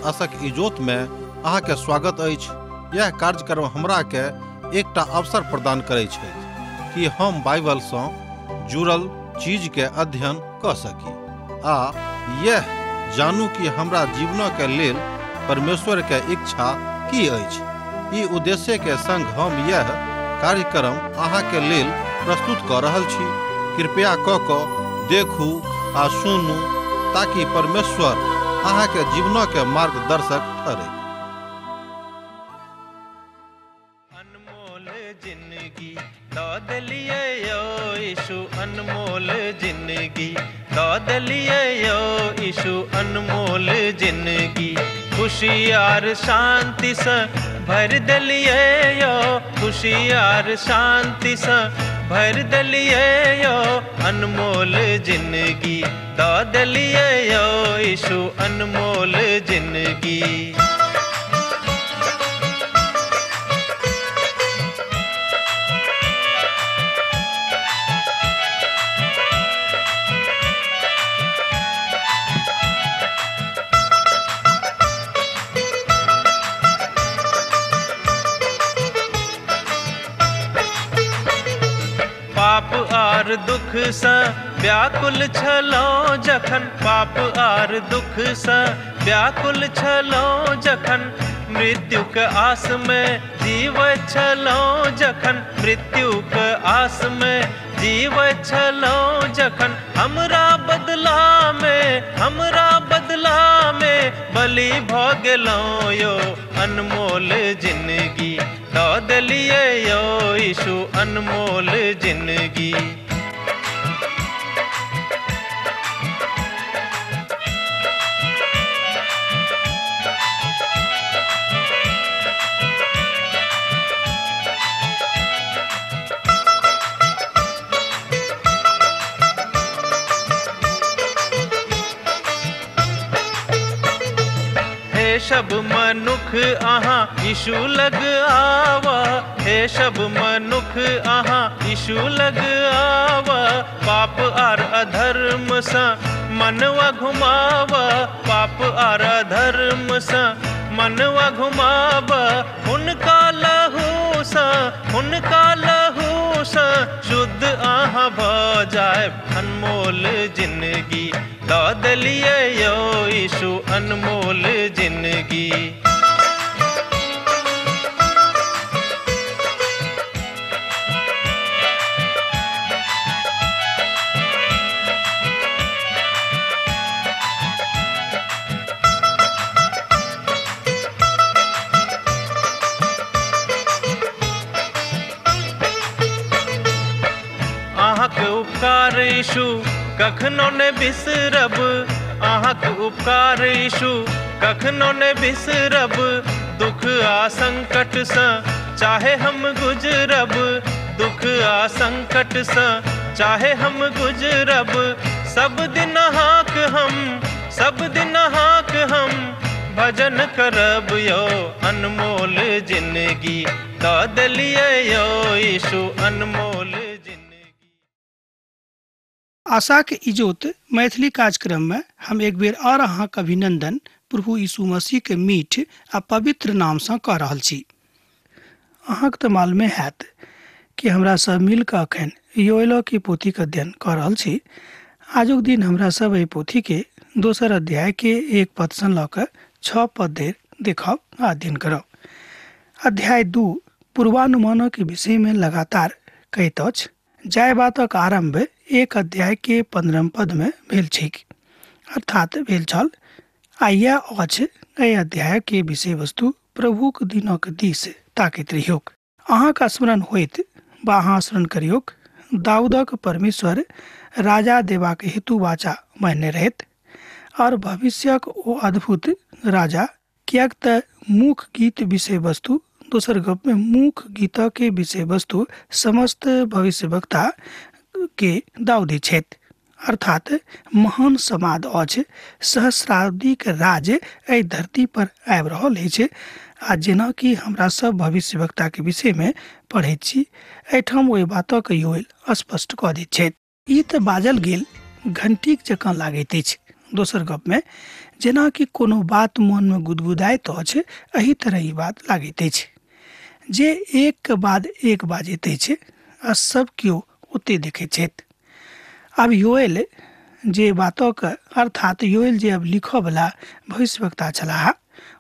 आशक इजोत में अहाँ के स्वागत अछि। यह कार्यक्रम हमरा के एकटा अवसर प्रदान करै छै कि हम बाइबल सँ जुड़ल चीज के अध्ययन क सकी आ यह जानू कि हमरा जीवन के लेल परमेश्वर के इच्छा की अछि। ई उद्देश्य के संग हम यह कार्यक्रम अहाँ के लेल प्रस्तुत क रहल छी। कृपया क देखू आ सुनू ताकि परमेश्वर अहाँ के जीवन के मार्गदर्शक ठहरे। अनमोल जिंदगी दऽ देलियै यौ यीशु, अनमोल जिंदगी दऽ देलियै यौ यीशु, अनमोल जिंदगी खुशी आर शांति से भरि देलियै यौ, खुशी आर शांति से भरि देलियै यौ, अनमोल जिंदगी दऽ देलियै यौ यीशु, अनमोल जिंदगी। पाप आर दुख सँ व्याकुल छलहुँ जखन, पाप आर दुख सँ व्याकुल छलहुँ जखन, मृत्युक आस में जीवैत छलहुँ जखन, मृत्युक आस में जीवैत छलहुँ जखन, हमरा बदला में, हमरा बदला में बलि भऽ गेलहुँ यौ, अनमोल जिंदगी दऽ देलियै यौ यीशु, अनमोल जिंदगी। हे सब मनुख अहाँ यीशु लग आवा, हे सब मनुख अहाँ यीशु लग आवा, पाप आर अधर्म सँ मनवा घुमावा, पाप आर अधर्म सँ मनवा घुमावा, हुनका लहू सँ, हुनका लहू सँ शुद्ध अहाँ भऽ जायब, अनमोल जिंदगी दऽ देलियै यौ यीशु, अनमोल जिंदगी। अहाँके उपकार यीशु कखनो ने बिसरब, अहाँके उपकार यीशु कखनो ने बिसरब, दुख आ संकट सँ चाहे हम गुजरब, दुख आ संकट सँ चाहे हम गुजरब, सब दिन अहाँक हम, सब दिन अहाँक हम भजन करब यौ, अनमोल जिंदगी दऽ देलियै यौ यीशु, अनमोल जिंदगी। आशाक इजोत मैथिली कार्यक्रम में हम एक बेर और अहाँक अभिनंदन प्रभु यीशु मसीह के मीठ आ पवित्र नाम सँ कऽ रहल छी। अहाँक तऽ मालूमे हैत कि हमरा सब मिल कऽ अखन योएल के पोथीके अध्ययन कऽ रहल छी। आजुक दिन हमरा सब एहि पोथी के दोसर अध्याय के 1 पद सँ लऽ कऽ 6 पद धरि देखब आ अध्ययन करब। अध्याय 2 पूर्वानुमानक विषय में लगातार कहैत अछि। जाय बातक आरम्भ 1 अध्याय के 15 पद में भेल छैक, अर्थात भेल छल। आ यह अछि एहि अध्याय के विषय वस्तु प्रभुक दिनक दिस ताकैत रहियोक। अहाँक स्मरण होइत बा अहाँ स्मरण करियोक, दाऊदक परमेश्वर राजा देबाक हेतु वाचा मानने रहैत और भविष्यक ओ अद्भुत राजा, किएक तऽ मुख गीत विषय वस्तु दोसर गप में मुख गीत के विषय वस्तु समस्त भविष्यवक्ता के दाऊदी छथि, अर्थात महान समाद अछि। सहस्राब्दीक राज एहि धरती पर आबि रहल अछि आ जेनाकि हमरा सब भविष्यवक्ता के विषय में पढ़ैत छी, एहिठाम ओहि बातक योएल स्पष्ट कऽ दैत छथि। ई तऽ बाजल गेल घंटीक जकाँ लागैत अछि। दोसर गप में जेनाकि कोनो बात मोनमे गुदगुदाइत अछि, एहि तरह ई बात लागैत अछि जे एक के बाद एक बाजैत अछि आ सब केओ ओते देखैत छथि। आब योएल जे बातक अर्थात योएल जे अब लिखऽवला भविष्यवक्ता छलाह,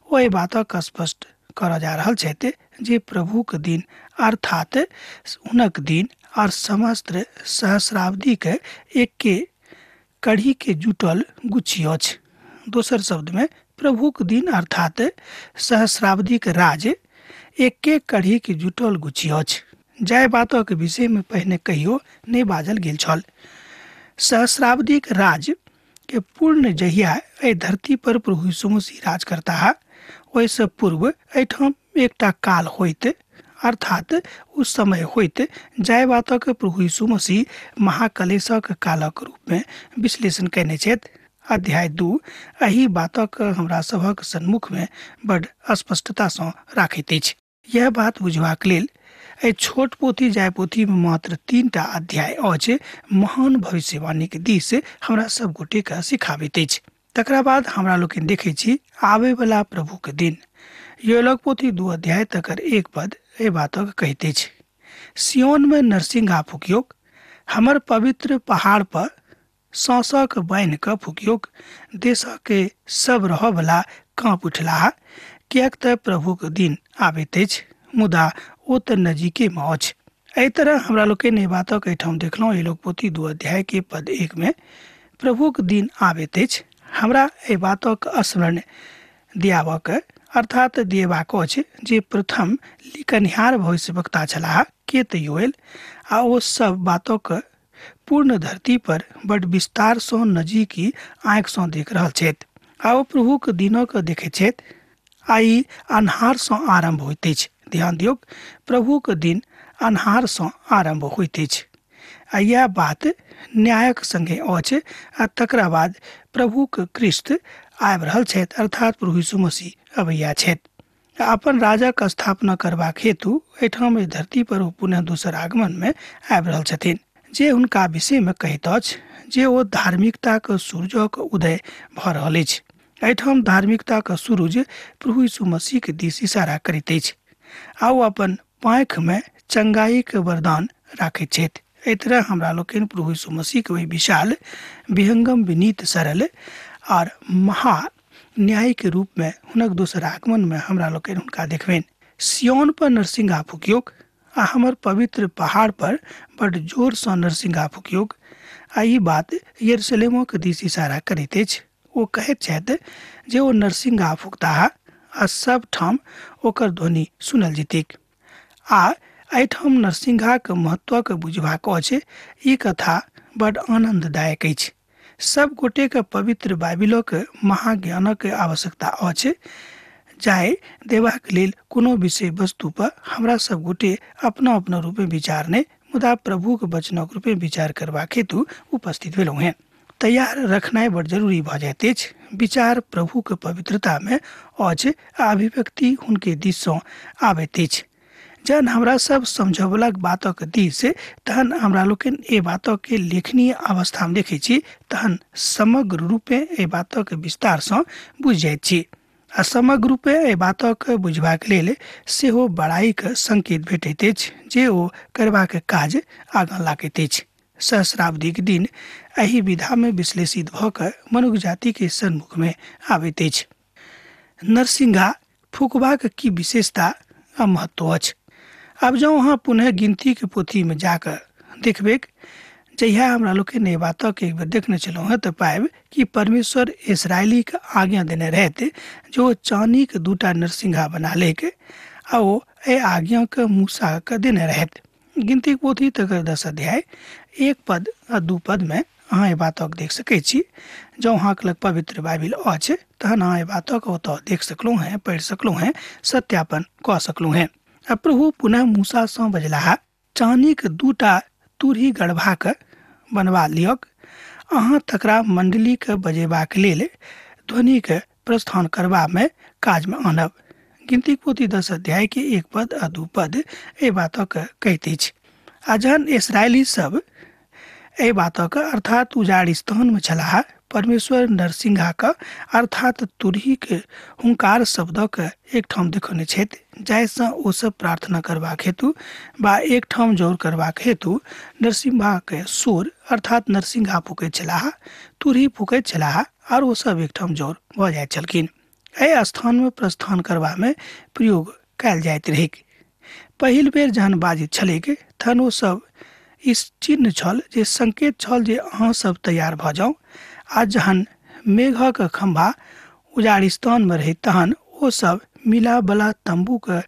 ओ एहि बातक स्पष्ट करऽ जा रहल छथि जे प्रभुक दिन अर्थात हुनक दिन और समस्त सहस्राब्दीके एके कढ़ी के जुटल गुच्छी अछि। दोसर शब्दमे प्रभुक दिन अर्थात सहस्राब्दीक राज एके कढ़ी के जुटल गुच्छी अछि, जाहि बातक विषयमे पहिने कहियो नहि बाजल गेल छल। सहस्राब्दीक राज के पूर्ण जहिया एहि धरती पर प्रभु यीशु मसीह राज करताह, ओहिसँ पूर्व एहिठाम एकटा काल होइत अर्थात ओ समय होइत जाहि बातक प्रभु यीशु मसीह महाकलेशक कालक रूपमे विश्लेषण कयने छथि। अध्याय 2 एहि बातक हमरा सभक सन्मुखमे बड स्पष्टतासँ राखैत अछि। यह बात बुझबाक लेल एहि छोट पोथी जाहि पोथीमे मात्र 3 टा अध्याय अछि, महान भविष्यवाणीक दिस हमरा सब गोटेके सिखाबैत अछि। तकरा बाद हमरा लोकनि देखै छी आबैवला प्रभुके दिन। योएलक पोथी 2 अध्याय तकर 1 पद एहि बातक कहैत अछि, सियोनमे नरसिंहा फुकियोक, हमर पवित्र पहाड़ पर साँसक बान्हि कऽ फुकियोक, देशके सब रहऽवला काँप उठलाह, किएक तऽ प्रभुक दिन आबैत अछि, मुदा ओ तऽ नजीकेमे अछि। एहि तरह हमरा लोकनि एहि बातक एहिठाम देखलहुँ। योएलक पोथी 2 अध्याय के पद 1 मे प्रभुक दिन आबैत अछि। हमरा एहि बातक स्मरण दियाबक अर्थात दिएबाक अछि जे प्रथम लिखनिहार भविष्यवक्ता छलाह के तऽ योएल, आ ओ सब बातक पूर्ण धरती पर बड विस्तारसँ नजीकी आँखिसँ देख रहल छथि आ ओ प्रभुक दिनक देखैत छथि। आ ई अन्हारसँ आरम्भ होइत अछि। ध्यान दियौक, प्रभुक दिन अन्हारसँ आरम्भ होइत अछि आ इएह बात न्यायक संगे अछि। आ तकरा बाद प्रभुक क्रिस्त आबि रहल छथि, अर्थात प्रभु यीशु मसीह अबैया छथि। अपन राजक स्थापना करबाक हेतु एहिठाम एहि धरती पर ओ पुनः दोसर आगमनमे आबि रहल छथिन, जे हुनका विषयमे कहैत अछि जे ओ धार्मिकताक सूर्यक उदय भऽ रहल अछि। एहिठाम धार्मिकताक सूरज प्रभु यीशु मसीहके दिस इशारा करैत अछि आ ओ अपन पाँखिमे चंगाईके वरदान राखैत छथि। एहि तरह हमरा लोकनि प्रभु यीशु मसीहके ओहि विशाल विहंगम विनीत सरल आर महा न्यायके रूपमे हुनक दोसर आगमनमे हमरा लोकनि हुनका देखबनि। सियोन पर नरसिंहा फुकियोक आ हमर पवित्र पहाड़ पर बड जोरसँ नरसिंहा फुकियोक। आ ई बात यरूशलेमक दिस इशारा करैत अछि। ओ कहैत छथि जे ओ नरसिंहा फुकताह आ सब ठाम ओकर ध्वनि सुनल जेतैक। आ एहिठाम नरसिंहाक महत्वक बुझबाक अछि। ई कथा बड आनन्ददायक अछि। सब गोटेके पवित्र बाइबिलक महाज्ञानक आवश्यकता अछि, जाय देबाक लेल कोनो विषय वस्तु पर हमरा सब गोटे अपना अपना रूपे विचार नहि, मुदा प्रभुक वचनक रूपे विचार करबाक हेतु उपस्थित भेलहुँ हेँ। तैयार रखनाइ बड़ जरूरी भऽ जाइत अछि। विचार प्रभुक पवित्रतामे अछि आ अभिव्यक्ति हुनके दिससँ आबैत अछि। जहन हमरा सब समझबलाक बातक दिस तहन हमरा लोकनि एहि बातक लेखनीय अवस्थामे देखै छी, तहन समग्र रूपे एहि बातक विस्तारसँ बुझि जाइत छी। आ समग्र रूपे एहि बातक बुझबाक लेल सेहो बड़ाईक संकेत भेटैत अछि जे ओ करबाक काज आगाँ लागैत अछि। सहस्राब्दीक दिन एहि विधामे विश्लेषित भऽ कऽ मनुख जातिके सन्मुखमे आबैत अछि। नरसिंहा फुकबाक की विशेषता आ महत्व अछि? आब जँ अहाँ पुनः गिनतीके पोथीमे जाकऽ देखबैक, जहिया हमरा लोकनि एहि बातक एक बेर देखने छलहुँ हेँ, तऽ पाबि कि परमेश्वर इसरायलीके आज्ञा देने रहथि जे ओ चानीके 2 नरसिंहा बना लैक आ ओ एहि आज्ञाके मूसाके देने रहथि। गिनतीके पोथी तकर 10 अध्याय 1 पद आ 2 पदमे अहाँ एहि बातक देख सकै छी। जँ अहाँके लग पवित्र बाइबिल अछि तहन अहाँ एहि बातक ओतऽ देख सकलहुँ हेँ, पढ़ि सकलहुँ हेँ, सत्यापन कऽ सकलहुँ हेँ। आ प्रभु पुनः मूसासँ बजलाह, चानीके 2 तुरही गढ़बाक बनवा लियक, अहाँ तकरा मण्डलीके बजेबाक लेल ध्वनिके प्रस्थान करबामे काजमे आनब। गिनतीक पोथी 10 अध्याय के 1 पद आ 2 पद एहि बातक कहैत अछि। आ जहन इसरायली सब एहि बातक अर्थात उजाड़ स्थानमे छलाह, परमेश्वर नरसिंहाक अर्थात तुरहीक हुंकार शब्दक एकठाम देखौने छथि, जाहिसँ ओसभ प्रार्थना करबाक हेतु बा एकठाम जोर करबाक हेतु नरसिंहाके शोर अर्थात नरसिंहा फूकैत छलाह, तुरही फूकैत छलाह आर ओसभ एकठाम जोर भऽ जाइत छलखिन। एहि स्थानमे प्रस्थान करबामे प्रयोग कयल जाइत रहैक। पहिल बेर जहन बाजैत छलैक तहन ओसभ ई चिन्ह छल जे संकेत छल जे अहाँ सब तैयार भऽ जाउ। आ जहन मेघक खम्भा उजाड़िस्तानमे रहै तहन ओसभ मिलावला तम्बूके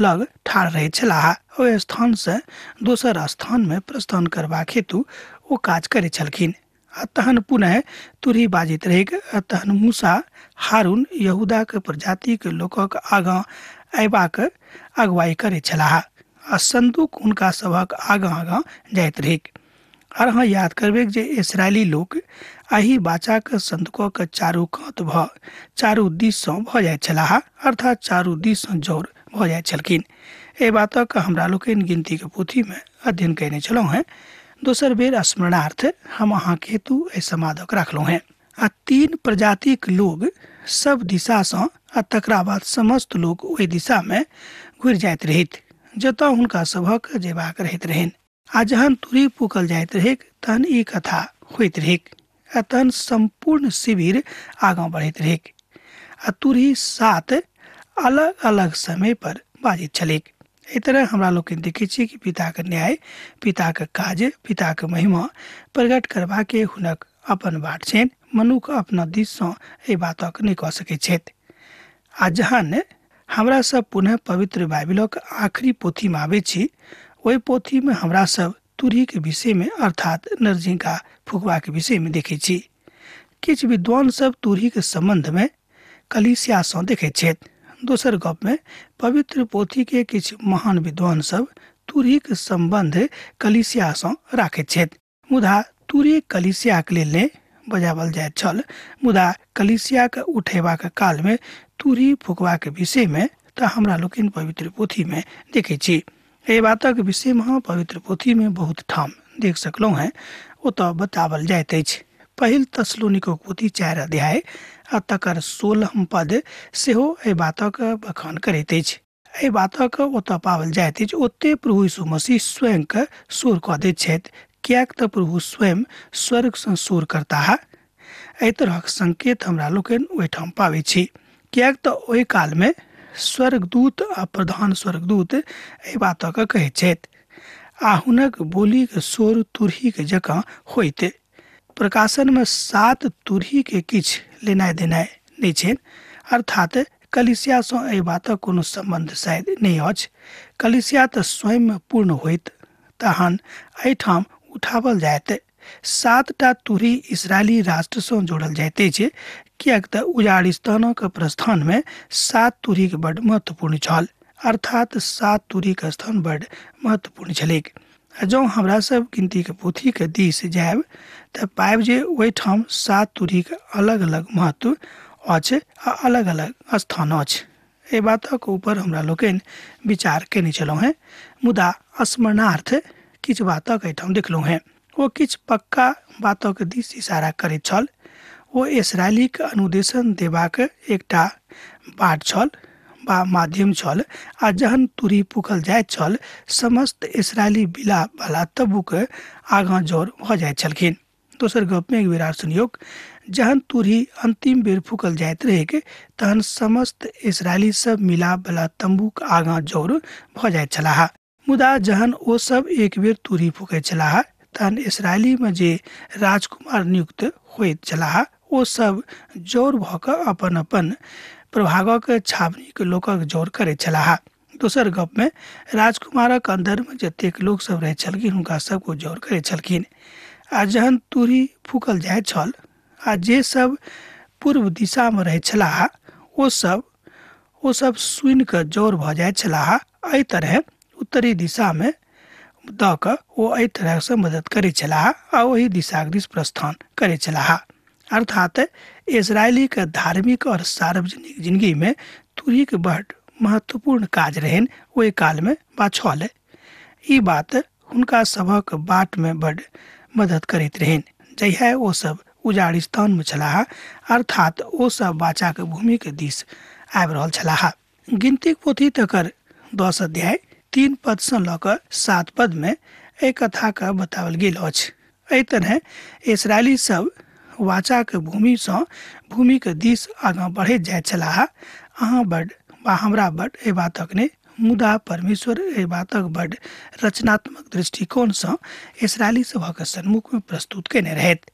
लग ठाढ़ रहैत छलाह। ओहि स्थानसँ दोसर स्थानमे प्रस्थान करबाक हेतु ओ काज करैत छलखिन। आ तहन पुनः तुरही बाजैत रहैक। आ तहन मूसा हारून यहूदाके प्रजातिके लोकक आगाँ अयबाक अगुवाई करैत छलाह आ संदूक हुनका सभक आगाँ आगाँ जाइत रहैक। आर अहाँ याद करबै जे इसराइली लोक एहि बाचाक संदूकक चारू कात भऽ चारू दिससँ भऽ जाइत छलाह, अर्थात चारू दिससँ जोर भऽ जाइत छलखिन। एहि बातक हमरा लोकनि गिनतीके पोथीमे अध्ययन कयने छलहुँ हेँ। दोसर बेर स्मरणार्थ हम अहाँके हेतु एहि समादक राखलहुँ हेँ। आ तीन प्रजातिक लोग सब दिशासँ आ तकरा बाद समस्त लोक ओहि दिशामे घुरि जाइत रहैत जतऽ हुनका सभक जेबाक रहैत रहनि। आ जहन तुरी फूकल जाइत रहैक तहन ई कथा होइत रहैक आ तहन सम्पूर्ण शिविर आगाँ बढ़ैत रहैक। आ तुरही 7 अलग अलग समय पर बाजैत छलैक। एहि तरह हमरा लोकनि देखै छियै कि पिताके न्याय, पिताके काज, पिताके महिमा प्रकट करबाके हुनक अपन बाट छनि। मनुख अपना दिससँ एहि बातक नहि कऽ सकैत छथि। आ जहन हमरा सब पुनः पवित्र बाइबिलक आखिरी पोथीमे आबै छी, ओहि पोथीमे हमरा सब तुरहीके विषयमे अर्थात नरसिंहा फुकबाके विषयमे देखै छी। किछु विद्वान सब तुरहीके सम्बन्धमे कलीसियासँ देखैत छथि। दोसर गपमे पवित्र पोथीके किछु महान विद्वान सब तुरहीके सम्बन्ध कलीसियासँ राखैत छथि। मुदा तुरही कलीसियाके लेल नहि बजावल जाइत छल, मुदा कलीसियाके उठेबाक कालमे तुरही फुकबाक विषयमे तऽ हमरा लोकनि पवित्र पोथीमे देखै छी। एहि बातक विषयमे अहाँ पवित्र पोथीमे बहुत ठाम देख सकलहुँ हेँ, ओतऽ बतावल जाइत अछि। पहिल तस्लोनिको पोथी 4 अध्याय आ तकर 16 पद सेहो एहि बातक बखान करैत अछि। एहि बातक ओतऽ पावल जाइत अछि। ओते प्रभु यीशु मसीह स्वयंके शोर कऽ दैत छथि, किएक तऽ प्रभु स्वयं स्वर्गसँ शोर करताह। एहि तरहक संकेत हमरा लोकनि ओहिठाम पाबै छी, किएक तऽ ओहि कालमे स्वर्गदूत आ प्रधान स्वर्गदूत एहि बातक कहैत छथि आ हुनक बोलीके शोर तुरहीके जकाँ होइत। प्रकाशनमे 7 तुरहीके किछु लेनाइ देनाइ नहि छनि, अर्थात कलीसियासँ एहि बातक कोनो सम्बन्ध शायद नहि अछि। कलीसिया तऽ स्वयंमे पूर्ण होइत तहन एहिठाम उठावल जाइत। 7 तुरही इसराइली राष्ट्रसँ जोड़ल जाइत अछि, किएक तऽ उजाड़िस्तानक प्रस्थानमे 7 तुरहीके बड्ड महत्वपूर्ण छल, अर्थात 7 तुरहीके स्थान बड्ड महत्वपूर्ण छलैक। जँ हमरा सब गिनतीके पोथीके दिस जायब तऽ पाबि जे ओहिठाम 7 तुरहीके अलग अलग महत्व अछि आ अलग अलग स्थान अछि। एहि बातक ऊपर हमरा लोकनि विचार कयने छलहुँ हेँ, मुदा स्मरणार्थ किछु बातक एहिठाम देखलहुँ हेँ। ओ किछु पक्का बातक दिस इशारा करैत छल। ओ इसराइलीके अनुदेशन देबाक एकटा बाट छल बा माध्यम छल। आ जहन तुरही फूकल जाइत छल समस्त इसराइली बिला वाला तब्बूके आगाँ जोर भऽ जाइत छलखिन। दोसर गपमे एक बेर आर सुनियौक, जहन तुरही अंतिम बेर फूकल जाइत रहैक तहन समस्त इसराइली सब मिलाप वाला तम्बूक आगाँ जोर भऽ जाइत छलाह। मुदा जहन ओ सब एक बेर तुरही फूकैत छलाह तहन इसराइलीमे जे राजकुमार नियुक्त होइत छलाह ओ सब जोर भऽ कऽ अपन अपन प्रभागक छावनीके लोकक जोर करैत छलाह। दोसर गपमे राजकुमारक अन्दरमे जतेक लोक सब रहैत छलखिन हुनका सबको जोर करैत छलखिन। आ जहन तुरही फूकल जाइत छल आ जे सब पूर्व दिशामे रहैत छलाह ओ सब सुनि कऽ जोर भऽ जाइत छलाह। एहि तरहे उत्तरी दिशामे दऽ कऽ ओ एहि तरहसँ मदद करैत छलाह आ ओहि दिशाक दिस प्रस्थान करैत छलाह। अर्थात इसराइलीके धार्मिक और सार्वजनिक जिंदगीमे तुरहीके बड़ महत्वपूर्ण काज रहनि ओहि कालमे बा छल। ई बात हुनका सभक बाटमे बड़ मदद करैत रहनि जहिया ओ सब उजाड़ स्थानमे छलाह, अर्थात ओ सब वाचाक भूमिके दिस आबि रहल छलाह। गिनतीक पोथी तकर 10 अध्याय 3 पदसँ लऽ कऽ 7 पदमे एहि कथाके बताओल गेल अछि। एहि तरहे इसराइली सब वाचाक भूमिसँ भूमिके दिस आगाँ बढ़ैत जाइत छलाह। अहाँ बड वा हमरा बड एहि बातक नहि, मुदा परमेश्वर एहि बातक बड रचनात्मक दृष्टिकोणसँ इसराइली सभक सन्मुखमे प्रस्तुत कयने रहैत।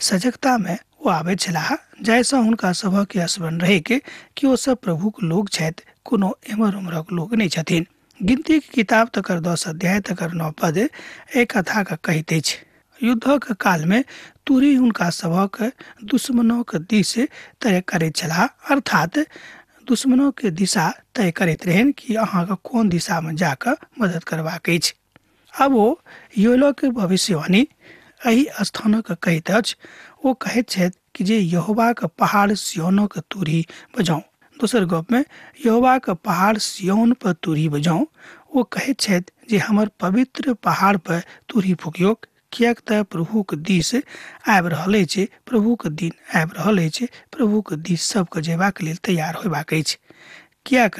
सजगतामे ओ आबैत छलाह, जाहिसँ हुनका सभक स्मरण रहैक कि ओ सब प्रभुक लोक छथि, कोनो एम्हर ओम्हरक लोक नहि छथिन। गिनतीक किताब तकर 10 अध्याय तकर 9 पद एहि कथाके कहैत अछि। युद्धक कालमे तुरी हुनका सभक दुश्मनोक दिस तय करैत छलाह, अर्थात दुश्मनोके दिशा तय करैत रहनि कि अहाँके कोन दिशामे जाकऽ मदद करबाक अछि। आब ओ योएलक भविष्यवाणी एहि स्थानक कहैत अछि। ओ कहैत छथि कि जे यहोवाक पहाड़ सिय्योनक तुरही बजाउ। दोसर गपमे यहोवाक पहाड़ सिय्योन पर तुरही बजाउ। ओ कहैत छथि जे हमर पवित्र पहाड़ पर तुरही फुकियौक, किएक तऽ प्रभुक दिस आबि रहल अछि, प्रभुक दिन आबि रहल अछि, प्रभुक दिस सबके जयबाक लेल तैयार होयबाक अछि, किएक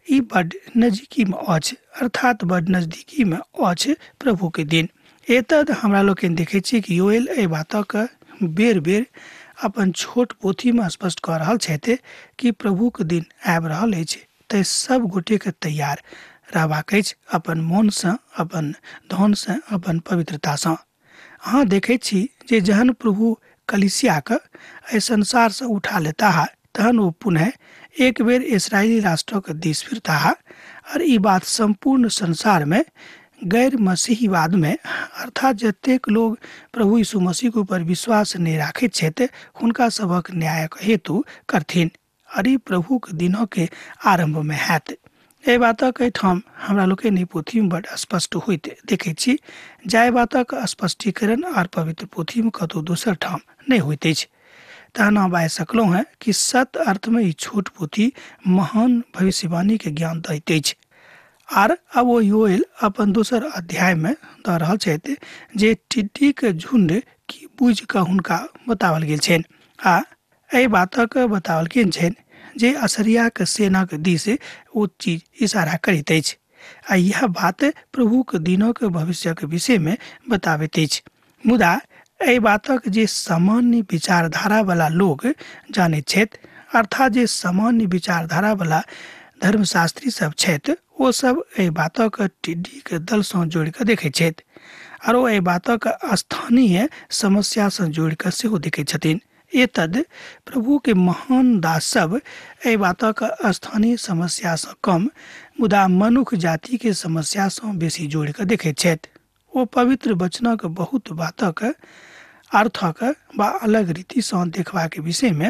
ई बड नजदीकीमे अछि, अर्थात बड नजदीकीमे अछि प्रभुके दिन। एतद हमरा लोकनि देखै छी कि योएल एहि बातक बेर बेर अपन छोट पोथीमे स्पष्ट कऽ रहल छथि कि प्रभुक दिन आबि रहल अछि, तै सब गोटेके तैयार रहबाक अछि, अपन मोनसँ, अपन धनसँ, अपन पवित्रतासँ। अहाँ देखै छी जे जहन प्रभु कलीसियाके एहि संसारसँ उठा लेताह तहन ओ पुनः एक बेर इसराइली राष्ट्रक दिस फिरताह, और ई बात सम्पूर्ण संसारमे गैर मसीहीवादमे, अर्थात जतेक लोग प्रभु यीशु मसीहके ऊपर विश्वास नहि राखैत छथि हुनका सभक न्यायक हेतु करथिन, और ई प्रभुक दिनके आरम्भमे हैत। एहि बातक एहिठाम हमरा लोकनि एहि पोथीमे बड स्पष्ट होइत देखैत छी, जाहि बातक स्पष्टीकरण आर पवित्र पोथीमे कतहु दोसर ठाम नहि होइत अछि। तहन हम बाजि सकलहुँ हेँ कि सत्य अर्थमे ई छोट पोथी महान भविष्यवाणीके ज्ञान दैत अछि। आर अब ओ योएल अपन दोसर अध्यायमे दऽ रहल छथि जे टिड्डीके झुण्ड की बुझि कऽ हुनका बताओल गेल छनि, आ एहि बातक बताओल गेल छनि जे असरियाक सेनाक दिस ओ चीज इशारा करैत अछि, आ यह बात प्रभुक दिनक भविष्यक विषयमे बताबैत अछि। मुदा एहि बातक जे सामान्य विचारधारा वाला लोग जानैत छथि, अर्थात जे सामान्य विचारधारा वाला धर्मशास्त्री सब छथि, ओ सब एहि बातक टिड्डीके दलसँ जोड़ि कऽ देखैत छथि, आर ओ एहि बातक स्थानीय समस्यासँ जोड़ि कऽ सेहो देखैत छथिन। एतद प्रभुके महान दास सब एहि बातक स्थानीय समस्यासँ कम, मुदा मनुख जातिके समस्यासँ बेसी जोड़ि कऽ देखैत छथि। ओ पवित्र वचनक बहुत बातक अर्थक वा अलग रीतिसँ देखबाक विषयमे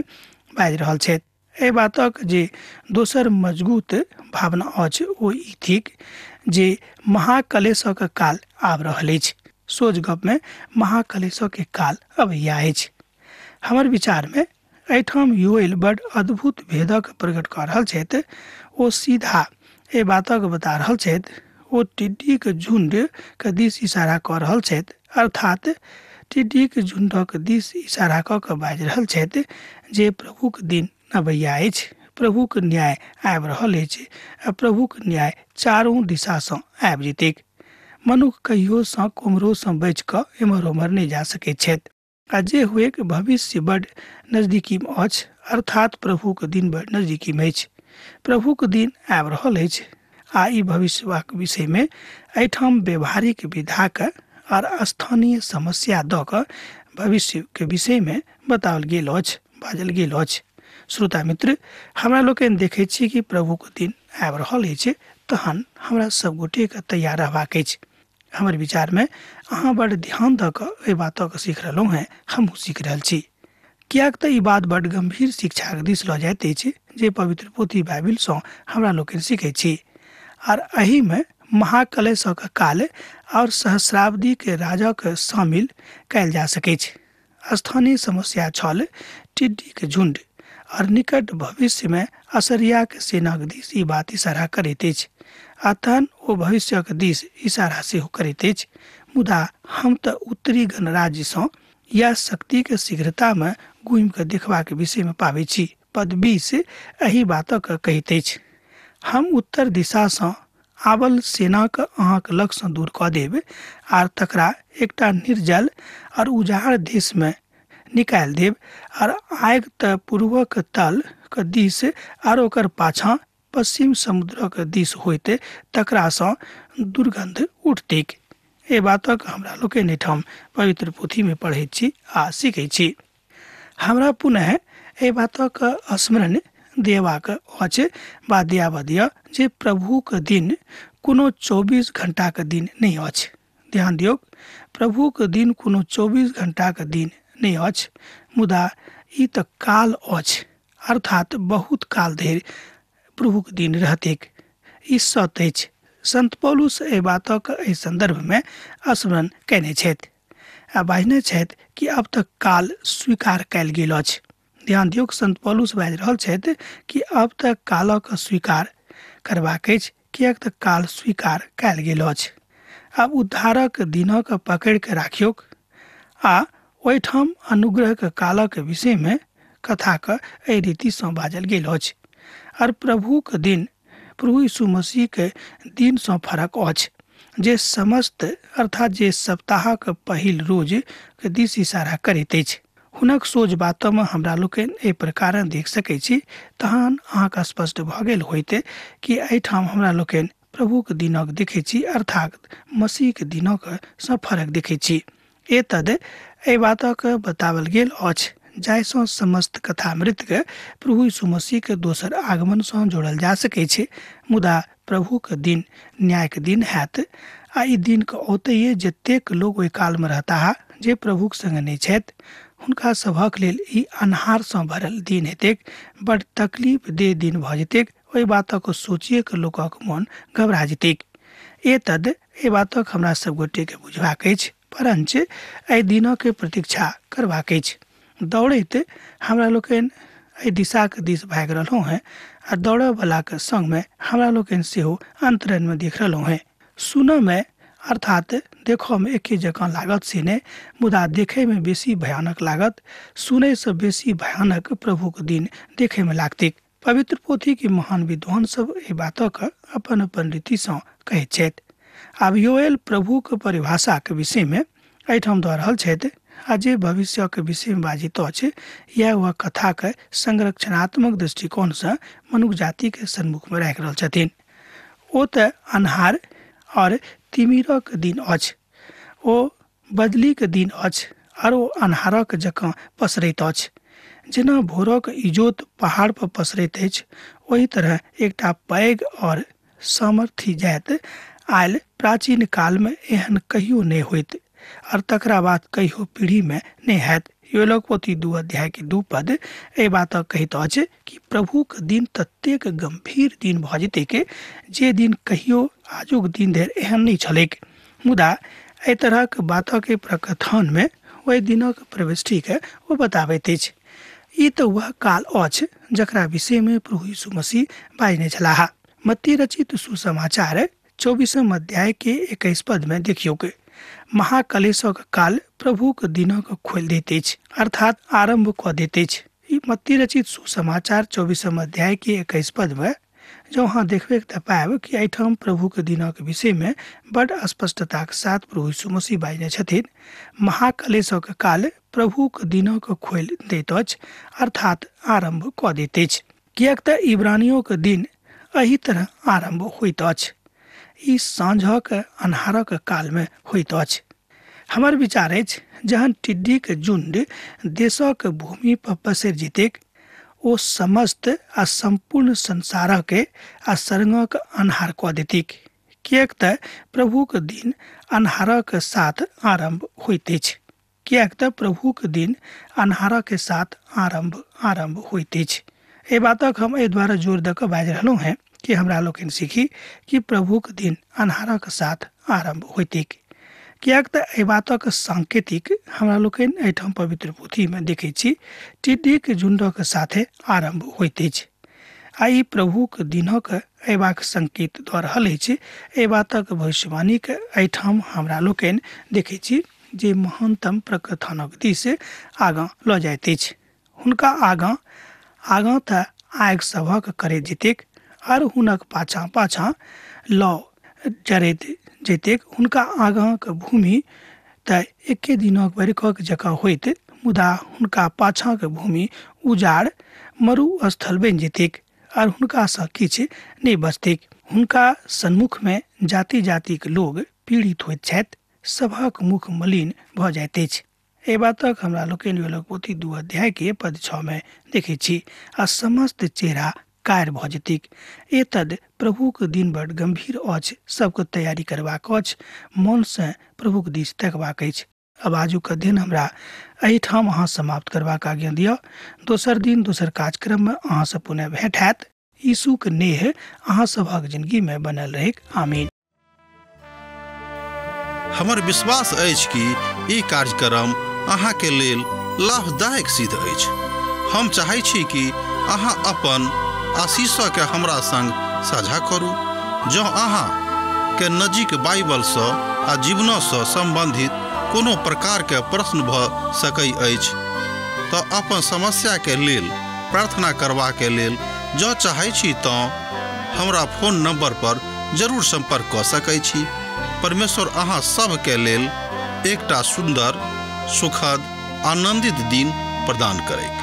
बाजि रहल छथि। एहि बातक जे दोसर मजबूत भावना अछि ओ ई थिक जे महाकलेशक काल आबि रहल अछि। सोझ गपमे महाकलेशक काल अबैया अछि। हमर विचारमे एहिठाम योएल बड अद्भुत भेदक प्रकट कऽ रहल छथि। ओ सीधा एहि बातक बता रहल छथि। ओ टिड्डीक झुण्डके दिस इशारा कऽ रहल छथि, अर्थात टिड्डीक झुण्डक दिस इशारा कऽ कऽ बाजि रहल छथि जे प्रभुक दिन अबैया अछि, प्रभुक न्याय आबि रहल अछि, आ प्रभुक न्याय चारू दिशासँ आबि जेतैक। मनुख कहियोसँ कोम्हरोसँ बचि कऽ एम्हर ओम्हर नहि जा सकैत छथि, आ जे हुएक भविष्य बड नजदीकीमे अछि, अर्थात प्रभुक दिन बड नजदीकीमे अछि। प्रभुक दिन आबि रहल अछि, आ ई भविष्यवाक विषयमे एहिठाम व्यवहारिक विधाक आर स्थानीय समस्या दऽ कऽ भविष्यके विषयमे बताओल गेल अछि, बाजल गेल अछि। श्रोता मित्र, हमरा लोकनि देखैत छी कि प्रभुक दिन आबि रहल अछि, तहन हमरा सब गोटेके तैयार रहबाक अछि। हमर विचारमे अहाँ बड ध्यान दऽ कऽ एहि बातक सीख रहलहुँ हेँ, हमहूँ सीख रहल छी, किएक तऽ ई बात बड गम्भीर शिक्षाक दिस लऽ जाइत अछि जे पवित्र पोथी बाइबिलसँ हमरा लोकनि सीखैत छी। आर एहिमे महाकलेशक काल और सहस्राब्दीके राजाक शामिल कयल जा सकैछ। स्थानीय समस्या छल टिड्डीके झुण्ड, और निकट भविष्यमे असरियाक सेनाक दिस ई बात इशारा करैत अछि, आ तहन ओ भविष्यक दिस इशारा सेहो करैत अछि। मुदा हम तऽ उत्तरी गणराज्यसँ या शक्तिके शीघ्रतामे घुमि कऽ देखबाक विषयमे पाबै छी। पद 20 एहि बातक कहैत अछि, हम उत्तर दिशासँ आबल सेनाके अहाँके लगसँ दूर कऽ देब आर तकरा एकटा निर्जल और उजाड़ देशमे निकालि देब आर आगि तऽ पूर्वक तल के दिस आर ओकर पाछाँ पश्चिम समुद्रक दिस होइत तकरासँ दुर्गंध उठतैक। एहि बातक हमरा लोकनि एहिठाम पवित्र पोथीमे पढ़ैत छी आ सीखैत छी। हमरा पुनः एहि बातक स्मरण देबाक अछि वा दियाबऽ दिअ जे प्रभुक दिन कोनो 24 घंटाक दिन नहि अछि। ध्यान दियौक, प्रभुक दिन कोनो 24 घंटाक दिन नहि अछि, मुदा ई तऽ काल अछि, अर्थात बहुत काल धरि प्रभुक दिन रहतैक। ई सत्य अछि। संत पौलुस एहि बातक एहि संदर्भमे स्मरण कयने छथि आ बाजने छथि कि अब तक काल स्वीकार कयल गेल अछि। ध्यान दियौक, संत पौलुस बाजि रहल छथि कि अब तक कालक स्वीकार करबाक अछि, किएक तऽ काल स्वीकार कयल गेल अछि। आब उद्धारक दिनक पकड़ि कऽ राखियौक आ ओहिठाम अनुग्रहक कालक विषयमे कथाक एहि रीतिसँ बाजल गेल अछि। आर प्रभुक दिन प्रभु यीशु मसीहके दिनसँ फरक अछि, जे समस्त अर्थात जे सप्ताहक पहिल रोजके दिस इशारा करैत अछि। हुनक सोझ बातमे हमरा लोकनि एहि प्रकार देख सकै छी। तहन अहाँके स्पष्ट भऽ गेल होइत कि एहिठाम हमरा लोकनि प्रभुक दिनक देखै छी, अर्थात मसीहके दिनक सँ फरक देखै छी। एतद एहि बातक बताओल गेल अछि जाहिसँ समस्त कथामृतके प्रभु यीशु मसीहके दोसर आगमनसँ जोड़ल जा सकै छै। मुदा प्रभुके दिन न्यायके दिन हैत आ ई दिनके औतैए जतेक लोक ओहि कालमे रहताह जे प्रभुक संग नहि छथि, हुनका सभक लेल ई अन्हारसँ भरल दिन हेतैक, बड तकलीफ दे दिन भऽ जेतैक। ओहि बातक सोचिएके लोकक मन घबरा जेतैक। एतद एहि बातक हमरा सब गोटेके बुझबाक अछि, परञ्च एहि दिनक प्रतीक्षा करबाक अछि। दौड़ैत हमरा लोकनि एहि दिशाके दिस भागि रहलहुँ हेँ आ दौड़यवलाके संगमे हमरा लोकनि सेहो अन्तरणमे देख रहलहुँ हेँ। सुनऽमे अर्थात देखऽमे एके जकाँ लागत से नहि, मुदा देखैमे बेसी भयानक लागत। सुनैसँ बेसी भयानक प्रभुक दिन देखैमे लागतैक। पवित्र पोथीके महान विद्वान सब एहि बातक अपन अपन रीतिसँ कहैत छथि। आब योएल प्रभुक परिभाषाके विषयमे एहिठाम दऽ रहल छथि आ जे भविष्यके विषयमे बाजित अछि, यह वह कथाके संरक्षणात्मक दृष्टिकोणसँ मनुष्य जातिके सन्मुखमे राखि रहल छथिन। ओ तऽ अन्हार और तिमिरक दिन अछि, ओ बदलीके दिन अछि आर ओ अन्हारक जकाँ पसरैत अछि। जेना भोरक इजोत पहाड़ पर पसरैत अछि, ओहि तरह एकटा पैघ और सामर्थ्य जाइत आयल प्राचीन कालमे एहन कहियो नहि होइत और तकरा बाद कहियो पीढ़ीमे नहि हैत। योएलक पोथी 2 अध्याय के 2 पद एहि बातक कहैत अछि कि प्रभुक दिन ततेक गंभीर दिन भऽ जेतैक जे दिन कहियो आजुक दिन धरि एहन नहि छलैक। मुदा एहि तरहक बातक प्रकथनमे ओहि दिनक प्रविष्टिके ओ बताबैत अछि। ई तऽ वह काल अछि जकरा विषयमे प्रभु यीशु मसीह बाजने छलाह। मत्ती रचित सुसमाचार 24 अध्याय के 21 पद में देखियौक, महाकलेशक काल प्रभुक दिनक खोलि दैत अछि, अर्थात आरंभ कऽ दैत अछि। ई मत्ती रचित सुसमाचार 24 अध्याय के 21 पद में जँ अहाँ देखबै तऽ पायब कि एहिठाम प्रभुक दिनक विषयमे बड स्पष्टताक साथ प्रभु यीशु मसीह बाजने छथिन। महाकलेशक काल प्रभुक दिनक खोलि दैत अछि, अर्थात आरंभ कऽ दैत अछि, किएक तऽ इब्रानियोक दिन एहि तरह आरंभ होइत अछि। ई साँझक अन्हारक कालमे होइत अछि। हमर विचार अछि जहन टिड्डीके झुंड देशक भूमि पर पसरि जेतैक, ओ समस्त आ सम्पूर्ण संसारके आ सरंगक अन्हार कऽ देतैक, किएक तऽ प्रभुक दिन अन्हारक साथ आरंभ होइत अछि। किएक तऽ प्रभुक दिन अन्हारक साथ आरंभ होइत अछि। एहि बातक हम एहि दुआरे जोर दऽ कऽ बाजि रहलहुँ हेँ कि हमरा लोकनि सीखी कि प्रभुक दिन अन्हारक साथ आरंभ होइतैक, किएक तऽ एहि बातक सांकेतिक हमरा लोकनि एहिठाम पवित्र पोथीमे देखै छी टिड्डीक झुंडक साथे आरंभ होइत अछि आ ई प्रभुक दिनक अयबाक संकेत दऽ रहल अछि। एहि बातक भविष्यवाणीके एहिठाम हमरा लोकनि देखै छी। जे महानतम प्रकथनक दिस आगाँ लऽ जाइत अछि। हुनका आगाँ आगाँ तऽ आगि सभक करे जेतेक आर हुनक पाछाँ पाछाँ लऽ जरैत जेतेक। हुनका आगाँक भूमि तऽ एके दिनक बरखक जकाँ होइत, मुदा हुनका पाछाँक भूमि उजाड़ मरु स्थल बनि जेतेक आर हुनकासँ किछु नहि बचतैक। हुनका सन्मुखमे जाति जातिक लोग पीड़ित होइत छथि, सभक मुख मलिन भऽ जाइत अछि। एहि बातक हमरा लोकनि योएलक पोथी 2 अध्याय के पद 6 में देखै छी। आ समस्त चेहरा कार भऽ जेतैक। एतद प्रभुक दिन बड गंभीर अछि, सबके तैयारी करबाक अछि, मनसँ प्रभुक दिस तकबाक अछि। अब आजुक अध्ययन हमरा एहिठाम अहाँ समाप्त करबाक आज्ञा दिअ। दोसर दिन दोसर कार्यक्रममे अहाँसँ पुनः भेंट हैत। यीशुक नेह अहाँ सभक जिंदगी में बनल रहैक। आमीन। हमर विश्वास अछि कि ई कार्यक्रम अहाँ के लेल लाभदायक सिद्ध अछि। हम चाहै छी कि अहाँ अपन आशीषके हमरा संग साझा करू। जँ अहाँ के नजीक बाइबलसँ आ जीवनसँ संबंधित कोनो प्रकार के प्रश्न भऽ सकै अछि तऽ अपन समस्या के लेल प्रार्थना करबाके लेल जँ चाहै छी तऽ हमरा फोन नंबर पर जरूर संपर्क कऽ सकै छी। परमेश्वर अहाँ सबके लेल एकटा सुंदर, सुखद, आनंदित दिन प्रदान करे।